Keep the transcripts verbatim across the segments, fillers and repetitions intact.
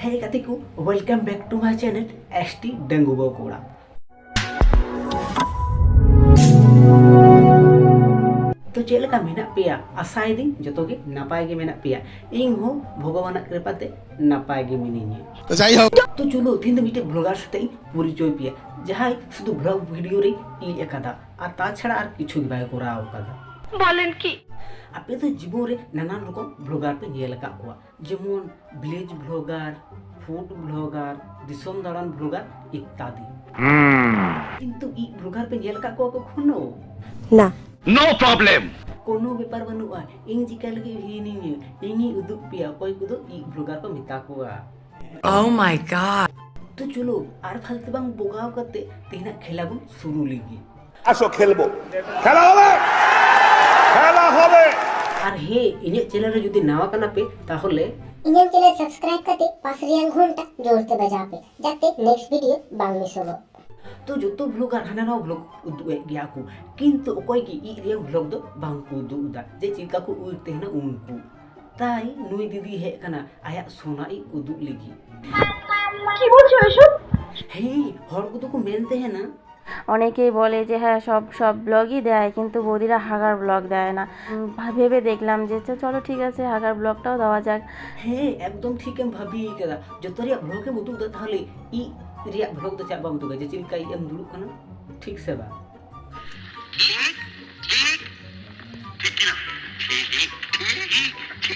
Hey ᱜᱟᱛᱮ ᱠᱚ, welcome back to my channel S T ᱰᱟᱺᱜᱩᱣᱟᱹ ᱠᱚᱲᱟ᱾ ᱛᱚ ᱪᱮᱫ ᱞᱮᱠᱟ ᱢᱮᱱᱟᱜ ᱯᱮᱭᱟ? ᱟᱥᱟᱭᱮᱫᱟᱹᱧ ᱡᱚᱛᱚ ᱜᱮ ᱱᱟᱯᱟᱭ ᱜᱮ ᱢᱮᱱᱟᱜ ᱯᱮᱭᱟ᱾ ᱤᱧ ᱦᱚᱸ ᱵᱷᱚᱜᱚᱵᱟᱱᱟᱜ ᱠᱨᱤᱯᱟᱛᱮ ᱱᱟᱯᱟᱭ ᱜᱮ ᱢᱤᱱᱟᱹᱧᱟ᱾ ᱛᱚ ᱡᱟᱭ ᱦᱳᱠ᱾ ᱛᱚ ᱪᱚᱞᱚ, ᱛᱮᱦᱮᱧ ᱫᱚ ᱢᱤᱫᱴᱮᱡ vlogger ᱥᱟᱛᱮ ᱤᱧ ᱯᱚᱨᱤᱪᱚᱭ ᱯᱮᱭᱟ, ᱡᱟᱦᱟᱸᱭ ᱥᱩᱫᱷᱩ vlog video ᱨᱮ ᱤᱡ ᱟᱠᱟᱫᱟ ᱟᱨ ᱛᱟᱪᱷᱟᱲᱟ ᱟᱨ ᱠᱤᱪᱷᱩ ᱜᱮ ᱵᱟᱭ ᱠᱚᱨᱟᱣ ᱟᱠᱟᱫᱟ᱾ ᱵᱚᱞᱮᱱ ᱠᱤ? ᱟᱯᱮ ᱫᱚ ᱡᱤᱵᱚᱱ ᱨᱮ ᱱᱟᱱᱟᱱ ᱨᱚᱠᱚᱢ vlogger ᱯᱮ ᱧᱮᱞ ᱟᱠᱟᱫ ᱠᱚᱣᱟ, ᱡᱮᱢᱚᱱ village vlogger, food vlogger, ᱫᱤᱥᱚᱢ ᱫᱟᱬᱟᱱ vlogger ᱤᱛᱛᱟᱫᱤ᱾ ᱠᱤᱱᱛᱩ ᱤᱡ vlogger ᱯᱮ ᱧᱮᱞ ᱟᱠᱟᱫ ᱠᱚᱣᱟ ᱠᱚᱠᱷᱚᱱᱳ? ᱱᱟ᱾ No problem. ᱠᱳᱱᱳ ᱵᱮᱯᱟᱨ ᱵᱟᱹᱱᱩᱜᱼᱟ, ᱤᱧ ᱪᱤᱠᱟ ᱞᱟᱹᱜᱤᱫ ᱦᱤᱱᱤᱧᱟ, ᱤᱧᱤᱧ ᱩᱫᱩᱜ ᱯᱮᱭᱟ ᱚᱠᱚᱭ ᱠᱚᱫᱚ ᱤᱡ vlogger ᱠᱚ ᱢᱮᱛᱟ ᱠᱚᱣᱟ᱾ Oh my God. ᱛᱚ ᱪᱚᱞᱚ, ᱟᱨ ᱯᱷᱟᱞᱛᱩ ᱵᱟᱝ ᱵᱚᱜᱟᱣ ᱠᱟᱛᱮ ᱛᱮᱦᱮᱧᱟᱜ ᱠᱷᱮᱞᱟ ᱵᱚᱱ ᱥᱩᱨᱩ ᱞᱮᱜᱮ᱾ আসো খেলবো। খেলা হবে, খেলা হবে। ᱟᱨ ᱦᱮᱸ, ᱤᱧᱟᱹᱜ channel ᱨᱮ ᱡᱩᱫᱤ ᱱᱟᱣᱟ ᱠᱟᱱᱟ ᱯᱮ, ᱛᱟᱦᱚᱞᱮ ᱤᱧᱟᱹᱜ channel subscribe ᱠᱟᱛᱮ ᱯᱟᱥ ᱨᱮᱭᱟᱜ ᱜᱷᱚᱱᱴᱟ ᱡᱳᱨ ᱛᱮ ᱵᱟᱡᱟᱣ ᱯᱮ, ᱡᱟᱛᱮ next video ᱵᱟᱝ ᱢᱤᱥᱚᱜᱚᱜ᱾ ᱛᱚ ᱡᱚᱛᱚ vlogger ᱦᱟᱱᱟ ᱱᱟᱣᱟ vlog ᱩᱫᱩᱜ ᱮᱫ ᱜᱮᱭᱟ ᱠᱚ, ᱠᱤᱱᱛᱩ ᱚᱠᱚᱭ ᱜᱮ ᱤᱡ ᱨᱮᱭᱟᱜ vlog ᱫᱚ ᱵᱟᱝ ᱠᱚ ᱩᱫᱩᱜ ᱮᱫᱟ, ᱡᱮ ᱪᱮᱫ ᱞᱮᱠᱟ ᱠᱚ ᱩᱭᱩᱨ ᱛᱟᱦᱮᱱᱟ ᱩᱱᱠᱩ᱾ ᱛᱟᱭ ᱱᱩᱭ ᱫᱤᱫᱤ ᱦᱮᱡ ᱠᱟᱱᱟ ᱟᱭᱟᱜ ᱥᱚᱱᱟ ᱤᱡ ᱩᱫᱩᱜ ᱞᱟᱹᱜᱤᱫ᱾ কি বলছো এসব? ᱦᱮᱸ, ᱦᱚᱲ ᱠᱚᱫᱚ ᱠᱚ ᱢᱮᱱ ᱛᱟᱦᱮᱱᱟ, অনেকেই বলে যে হ্যাঁ, সব সব ব্লগই দেয়, কিন্তু বৌদিরা হাগার ব্লগ দেয় না। উম, ভা- ভেবে দেখলাম যে চ- চলো, ঠিক আছে, হাগার ব্লগটাও দেওয়া যাক। ᱦᱮᱸ, ᱮᱠᱫᱚᱢ ᱴᱷᱤᱠᱮᱢ ᱵᱷᱟᱹᱵᱤ ᱠᱟᱫᱟ᱾ ᱡᱚᱛᱚ ᱨᱮᱭᱟᱜ vlog ᱮᱢ ᱩᱫᱩᱜ ᱮᱫᱟ, ᱛᱟᱦᱚᱞᱮ ᱤᱡ ᱨᱮᱭᱟᱜ vlog ᱫᱚ ᱪᱮᱫᱟᱜ ᱵᱟᱢ ᱩᱫᱩᱜᱟ, ᱡᱮ ᱪᱮᱫ ᱞᱮᱠᱟ ᱤᱡ ᱮᱢ ᱫᱩᱲᱩᱵ ᱠᱟᱱᱟ, ᱴᱷᱤᱠ ᱥᱮ ᱵᱟᱝ?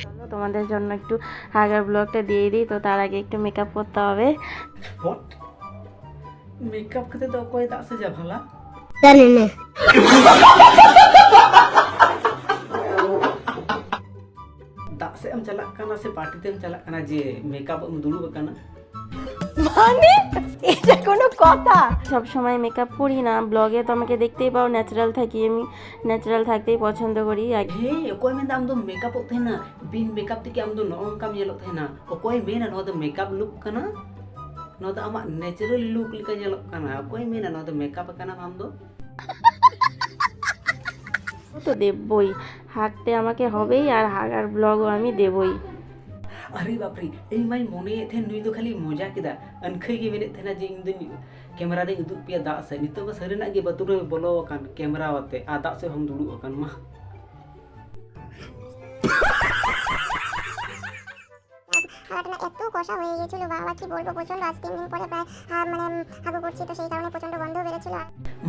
চলো, তোমাদের জন্য একটু হাগার ব্লগটা দিয়ে দিই। তো তার আগে একটু মেকআপ করতে হবে। What? মেকআপ ᱠᱟᱛᱮ ᱫᱚ ᱚᱠᱚᱭ ᱫᱟᱜ ᱥᱮᱡᱟ ᱵᱷᱟᱞᱟ? জানি না। ᱫᱟᱜ ᱥᱮᱫ ᱮᱢ ᱪᱟᱞᱟᱜ ᱠᱟᱱᱟ ᱥᱮ ᱯᱟᱨᱴᱤ ᱛᱮᱢ ᱪᱟᱞᱟᱜ ᱠᱟᱱᱟ ᱡᱮ ᱢᱮᱠᱟᱯ ᱮᱢ ᱫᱩᱲᱩᱵ ᱟᱠᱟᱱᱟ? মানে, এটা কোনো কথা? সব সময় মেকআপ করি না, ব্লগে তো আমাকে দেখতেই পাও, ন্যাচারাল থাকি আমি, ন্যাচারাল থাকতেই পছন্দ করি। আর ᱦᱮᱸ, ᱚᱠᱚᱭ ᱢᱮᱱᱫᱟ ᱟᱢ ᱫᱚ ᱢᱮᱠᱟᱯᱚᱜ ᱛᱟᱦᱮᱱᱟ? ᱵᱤᱱ ᱢᱮᱠᱟᱯ ᱛᱮᱜᱮ ᱟᱢ ᱫᱚ ᱱᱚᱜᱼᱚ ᱱᱚᱝᱠᱟᱢ ᱧᱮᱞᱚᱜ ᱛᱟᱦᱮᱱᱟ᱾ ᱚᱠᱚᱭ ᱢᱮᱱᱟ ᱱᱚᱣᱟ ᱫᱚ ᱢᱮᱠᱟᱯ ᱞᱩᱠ ᱠᱟᱱᱟ? ᱱᱚᱣᱟ ᱫᱚ ᱟᱢᱟᱜ ᱱᱮᱪᱟᱨᱟᱞ ᱞᱩᱠ ᱞᱮᱠᱟ ᱧᱮᱞᱚᱜ ᱠᱟᱱᱟ᱾ ᱚᱠᱚᱭ ᱢᱮᱱᱟ ᱱᱚᱣᱟ ᱫᱚ ᱢᱮᱠᱟᱯ ᱠᱟᱱᱟᱢ ᱟᱢ ᱫᱚ? তো দেবই, হাগতে আমাকে হবেই, আর হাগার ব্লগও আমি দেবই। ᱟᱨᱮ ᱵᱟᱯᱨᱮ, ᱤᱧ ᱢᱟᱧ ᱢᱚᱱᱮᱭᱮᱫ ᱛᱟᱦᱮᱸᱱ ᱱᱩᱭ ᱫᱚ ᱠᱷᱟᱹᱞᱤ ᱢᱚᱡᱟ ᱠᱮᱫᱟ᱾ ᱟᱹᱱᱠᱷᱟᱹᱭ ᱜᱮ ᱢᱮᱱᱮᱫ ᱛᱟᱦᱮᱱᱟ ᱡᱮ ᱤᱧ ᱫᱚᱧ ᱠᱮᱢᱮᱨᱟ ᱨᱮᱧ ᱩᱫᱩᱜ ᱯᱮᱭᱟ ᱫᱟᱜ ᱥᱮᱫ᱾ ᱱᱤᱛᱚᱜ ᱢᱟ ᱥᱟᱹᱨᱤᱱᱟᱜ ᱜᱮ ᱵᱟᱹᱛᱩᱲ ᱨᱮ ᱵᱚᱞᱚ ᱟᱠᱟᱱ ᱠᱮᱢᱮᱨᱟ ᱟᱛᱮ ᱟᱨ ᱫᱟᱜ ᱥᱮᱫ ᱦᱚᱸᱢ ᱫᱩᱲᱩᱵ ᱟᱠᱟᱱ ᱢᱟ᱾ খাওয়াটা না এত কষা হয়ে গেছিল, বাবা কি বলবো, প্রচণ্ড আজ তিন দিন পরে প্রায়, আহ, মানে হাগু করছি, তো সেই কারণে প্রচণ্ড গন্ধ বেরোচ্ছিল।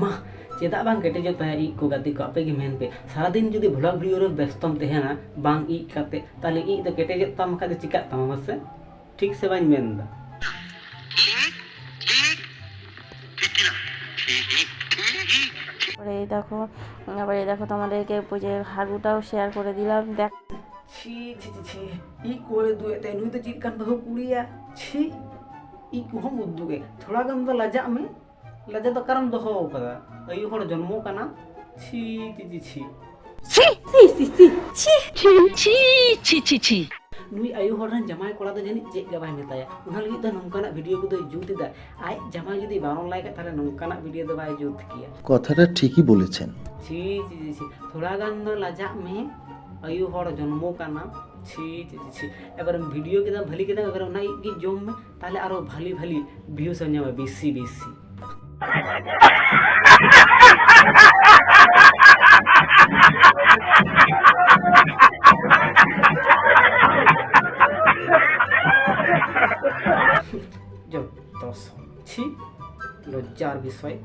ᱢᱟ, ᱪᱮᱫᱟᱜ ᱵᱟᱝ ᱠᱮᱴᱮᱡᱚᱜ ᱛᱟᱭᱟ ᱤᱡ ᱠᱚ? ᱜᱟᱛᱮ ᱠᱚ, ᱟᱯᱮ ᱜᱮ ᱢᱮᱱ ᱯᱮ, ᱥᱟᱨᱟᱫᱤᱱ ᱡᱩᱫᱤ ᱵᱷᱞᱚᱜ ᱵᱷᱤᱰᱤᱭᱳ ᱨᱮ ᱵᱮᱥᱛᱚᱢ ᱛᱟᱦᱮᱱᱟ ᱵᱟᱝ ᱤᱡ ᱠᱟᱛᱮ, ᱛᱟᱦᱞᱮ ᱤᱡ ᱫᱚ ᱠᱮᱴᱮᱡᱚᱜ ᱛᱟᱢ ᱠᱷᱟᱡ ᱫᱚ ᱪᱤᱠᱟᱹᱜ ᱛᱟᱢᱟ ᱢᱟᱥᱮ? ᱴᱷᱤᱠ ᱥᱮ ᱵᱟᱹᱧ ᱢᱮᱱ ᱮᱫᱟ? তারপরে এই দেখো, তারপরে এই দেখো তোমাদেরকে ওই যে হাগুটাও শেয়ার করে দিলাম। দেখ ছি ছি ছি ছি, ᱤᱡ ᱠᱚ ᱦᱚᱸᱭ ᱩᱫᱩᱜ ᱮᱫ ᱛᱟᱭᱟ᱾ ᱱᱩᱭ ᱫᱚ ᱪᱮᱫ ᱞᱮᱠᱟᱱ ᱵᱟᱹᱦᱩ ᱠᱩᱲᱤᱭᱟ? ᱪᱷᱤ, ᱤᱡ ᱠᱚᱦᱚᱸᱢ ᱩᱫᱩᱜ ᱮᱫ᱾ ᱛᱷᱚᱲᱟ ᱜᱟᱱ ᱫᱚ ᱞᱟᱡᱟᱜ ᱢᱮ᱾ ᱞᱟᱡᱟ ᱫᱚ ᱚᱠᱟᱨᱮᱢ ᱫᱚᱦᱚ ᱟᱠᱟᱫᱟ? ᱟᱭᱩ ᱦᱚᱲ ᱡᱚᱱᱢᱚ ᱠᱟᱱᱟ᱾ ᱪᱷᱤ ᱪᱷᱤ ᱪᱷᱤ ᱪᱷᱤ᱾ ᱱᱩᱭ ᱟᱭᱳ ᱦᱚᱲ ᱨᱮᱱ ᱡᱟᱢᱟᱭ ᱠᱚᱲᱟ ᱫᱚ ᱡᱟᱹᱱᱤᱡ ᱪᱮᱫ ᱜᱮ ᱵᱟᱭ ᱢᱮᱛᱟᱭᱟ, ᱚᱱᱟ ᱞᱟᱹᱜᱤᱫ ᱫᱚ ᱱᱚᱝᱠᱟᱱᱟᱜ ᱵᱷᱤᱰᱤᱭᱳ ᱠᱚᱫᱚᱭ ᱡᱩᱛ ᱮᱫᱟ᱾ ᱟᱡ ᱡᱟᱢᱟᱭ ᱡᱩᱫᱤ ᱵᱟᱨᱚᱱ ᱞᱟᱭ ᱠᱷᱟᱡ, ᱛᱟᱦᱞᱮ ᱱᱚᱝᱠᱟᱱᱟᱜ ᱵᱷᱤᱰᱤᱭᱳ ᱫᱚ ᱵᱟᱭ ᱡᱩᱛ ᱠᱮᱭᱟ᱾ কথাটা ঠিকই বলেছেন। ᱪᱷᱤ ᱪᱷᱤ ᱪᱷᱤ ᱪᱷᱤ, ᱛᱷᱚᱲᱟ ᱜᱟᱱ ᱫᱚ ᱞᱟᱡᱟᱜ ᱢᱮ, ᱟᱭᱳ ᱦᱚᱲ ᱡᱚᱱᱢᱚ ᱠᱟᱱᱟ᱾ ᱪᱷᱤ ᱪᱷᱤ ᱪᱷᱤ ᱪᱷᱤ, ᱮᱵᱟᱨᱮᱢ ᱵᱷᱤᱰᱤᱭᱳ ᱠᱮᱫᱟᱢ, ᱵᱷᱟᱹᱞᱤ ᱠᱮᱫᱟᱢ, ᱮᱵᱟᱨᱮ ᱚᱱᱟ ᱤᱡ ᱜᱮ ᱡᱚᱢ ᱢᱮ, ᱛᱟᱦᱞᱮ ᱟᱨᱚ ᱵᱷᱟᱹᱞᱤ ᱵᱷᱟᱹᱞᱤ ᱵᱷᱤᱭᱩᱥ ᱮᱢ ᱧᱟᱢᱟ, ᱵᱮᱥᱤ ᱵᱮᱥᱤ᱾ ᱡᱚᱛᱚ ᱥᱚᱢ ᱪᱷᱤ, ᱞᱚᱡᱡᱟᱨ ᱵᱤᱥᱚᱭ᱾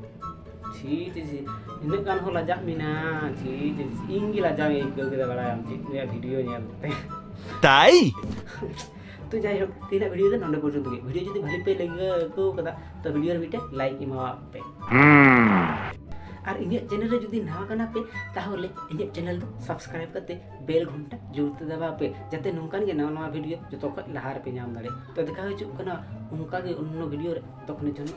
ᱪᱷᱤ ᱪᱷᱤ ᱪᱷᱤ, ᱱᱤᱱᱟᱹᱜ ᱜᱟᱱ ᱦᱚᱸ ᱞᱟᱡᱟᱜ ᱢᱮᱱᱟᱜᱼᱟ᱾ ᱪᱷᱤ ᱪᱷᱤ ᱪᱷᱤ, ᱤᱧ ᱜᱮ ᱞᱟᱡᱟᱣ ᱤᱧ ᱟᱹᱭᱠᱟᱹᱣ ᱠᱮᱫᱟ, ᱵᱟᱲᱟᱭᱟᱢ ᱪᱮᱫ, ᱱᱩᱭᱟᱜ ᱵᱷᱤᱰᱤᱭᱳ ᱧᱮᱞ ᱛᱮ᱾ ᱛᱟᱭ? ᱛᱚ ᱡᱟᱭᱦᱳᱠ, ᱛᱮᱦᱮᱧᱟᱜ ᱵᱷᱤᱰᱤᱭᱳ ᱫᱚ ᱱᱚᱰᱮ ᱯᱚᱨᱡᱚᱱᱛᱚ ᱜᱮ᱾ ᱵᱷᱤᱰᱤᱭᱳ ᱡᱩᱫᱤ ᱵᱷᱟᱹᱞᱤ ᱯᱮ ᱞᱟᱹᱭ ᱟᱹᱭᱠᱟᱹᱣ ᱠᱟᱫᱟ, ᱛᱚ ᱵᱷᱤᱰᱤᱭᱳ ᱨᱮ ᱢᱤᱫᱴᱮᱱ ᱞᱟᱭᱤᱠ ᱮᱢᱟᱣᱟᱜ ᱯᱮ᱾ ᱟᱨ ᱤᱧᱟᱹᱜ ᱪᱮᱱᱮᱞ ᱨᱮ ᱡᱩᱫᱤ ᱱᱟᱣᱟ ᱠᱟᱱᱟ ᱯᱮ, ᱛᱟᱦᱚᱞᱮ ᱤᱧᱟᱹᱜ ᱪᱮᱱᱮᱞ ᱫᱚ ᱥᱟᱵᱥᱠᱨᱟᱭᱤᱵ ᱠᱟᱛᱮ ᱵᱮᱞ ᱜᱷᱚᱱᱴᱟ ᱡᱳᱨ ᱛᱮ ᱫᱟᱵᱟᱣ ᱯᱮ, ᱡᱟᱛᱮ ᱱᱚᱝᱠᱟᱱ ᱜᱮ ᱱᱟᱣᱟ ᱱᱟᱣᱟ ᱵᱷᱤᱰᱤᱭᱳ ᱡᱚᱛᱚ ᱠᱷᱚᱱ ᱞᱟᱦᱟ ᱨᱮᱯᱮ ᱧᱟᱢ ᱫᱟᱲᱮᱭᱟᱜ᱾ ᱛᱚ ᱫᱮᱠᱷᱟ ᱦᱤᱡᱩᱜ ᱠᱟᱱᱟ ᱚᱱᱠᱟ ᱜᱮ ᱚᱱᱱᱚ ᱵᱷᱤᱰᱤᱭᱳ ᱨᱮ, ᱛᱚᱠᱷᱚᱱ ᱡᱚᱱ